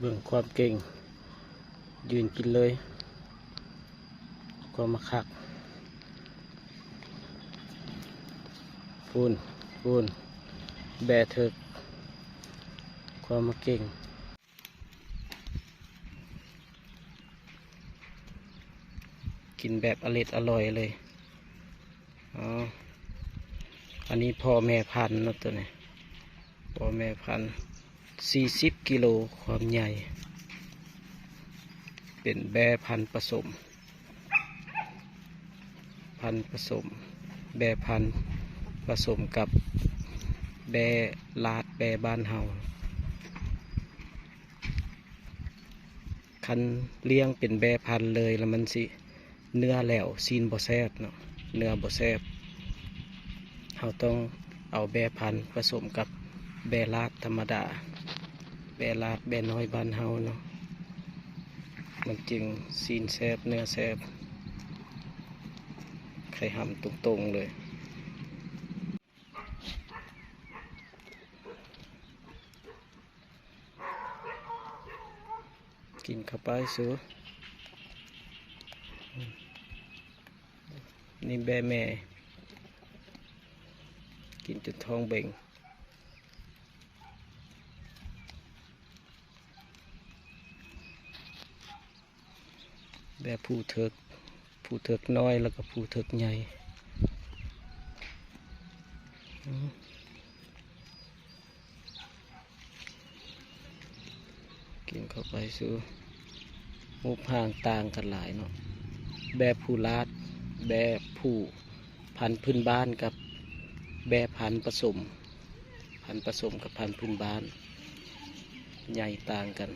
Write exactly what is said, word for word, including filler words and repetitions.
เบิ่งความเก่ง ยืนกินเลย ความมาคัก ปูน ปูน แบเถิก ความมาเก่ง กินแบบอร็ดอร่อยเลย อ๋อ อันนี้พ่อแม่พันธุ์เนาะตัวนี้ พ่อแม่พันธุ์ สี่สิบกิโลความใหญ่ เป็นแบพันธุ์ผสม พันธุ์ผสม แบพันธุ์ผสมกับแบลาด แบบ้านเฮา คันเลี้ยงเป็นแบพันธุ์เลยแล้วมันสิ เนื้อแหลว ซี้นบ่แซ่บเนาะ เนื้อบ่แซ่บ เฮาต้องเอาแบพันธุ์ผสมกับแบลาดธรรมดา แบลาด แบน้อยบ้านเฮาเนาะ มันจึงซี้นแซ่บ เนื้อแซ่บ ไข่หำตรงๆเลย กินเข้าไปสู นี่แบแม่ กินจนท้องเบ่ง แบผู้เถิก ผู้เถิกน้อยแล้วก็ผู้เถิกใหญ่ อืม กินเข้าไปสู รูปร่างต่างกันหลายเนาะ แบผู้ลาด แบผู้พันธุ์พื้นบ้านกับแบพันธุ์ผสม พันธุ์ผสมกับพันธุ์พื้นบ้าน ใหญ่ต่างกัน